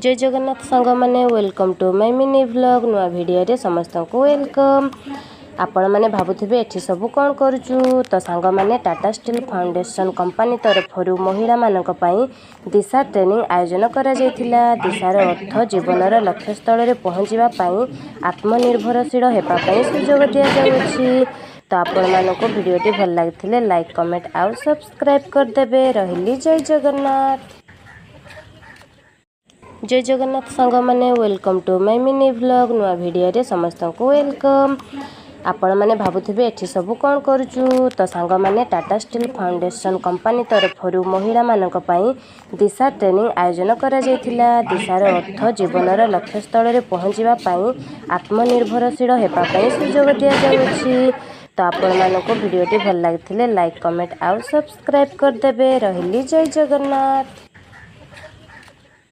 ଜୟ ଜଗନ୍ନାଥ ସାଙ୍ଗମାନେ, welcome to my mini vlog। ନୂଆ ଭିଡ଼ିଓରେ ସମସ୍ତଙ୍କୁ welcome. ଆପଣମାନେ ଭାବୁଥିବେ, ଏଠି ସବୁ କ'ଣ କରୁଛୁ? ତ ସାଙ୍ଗମାନେ, ଟାଟା ଷ୍ଟିଲ୍ ଫାଉଣ୍ଡେସନ୍ କମ୍ପାନୀ ତରଫରୁ ମହିଳାମାନଙ୍କ ପାଇଁ ଦିଶା ଟ୍ରେନିଂ ଆୟୋଜନ କରାଯାଇଥିଲା। ଦିଶାର ଅର୍ଥ ଜୀବନର ଲକ୍ଷ୍ୟସ୍ଥଳରେ ପହଞ୍ଚିବା ପାଇଁ ଆତ୍ମନିର୍ଭରଶୀଳ ହେବା ପାଇଁ ସୁଯୋଗ ଦିଆଯାଉଅଛି। ତ ଆପଣମାନଙ୍କୁ ଭିଡ଼ିଓଟି ଭଲ ଲାଗିଥିଲେ ଲାଇକ୍, କମେଣ୍ଟ ଆଉ ସବସ୍କ୍ରାଇବ୍ କରିଦେବେ। ରହିଲି, ଜୟ ଜଗନ୍ନାଥ। ଜୟ ଜଗନ୍ନାଥ ସାଙ୍ଗମାନେ, welcome to my mini vlog। ନୂଆ ଭିଡ଼ିଓରେ ସମସ୍ତଙ୍କୁ welcome. ଆପଣମାନେ ଭାବୁଥିବେ, ଏଠି ସବୁ କ'ଣ କରୁଛୁ? ତ ସାଙ୍ଗମାନେ, ଟାଟା ଷ୍ଟିଲ୍ ଫାଉଣ୍ଡେସନ୍ କମ୍ପାନୀ ତରଫରୁ ମହିଳାମାନଙ୍କ ପାଇଁ ଦିଶା ଟ୍ରେନିଂ ଆୟୋଜନ କରାଯାଇଥିଲା। ଦିଶାର ଅର୍ଥ ଜୀବନର ଲକ୍ଷ୍ୟସ୍ଥଳରେ ପହଞ୍ଚିବା ପାଇଁ ଆତ୍ମନିର୍ଭରଶୀଳ ହେବା ପାଇଁ ସୁଯୋଗ ଦିଆଯାଉଅଛି। ତ ଆପଣମାନଙ୍କୁ ଭିଡ଼ିଓଟି ଭଲ ଲାଗିଥିଲେ ଲାଇକ୍, କମେଣ୍ଟ ଆଉ ସବସ୍କ୍ରାଇବ୍ କରିଦେବେ। ରହିଲି, ଜୟ ଜଗନ୍ନାଥ।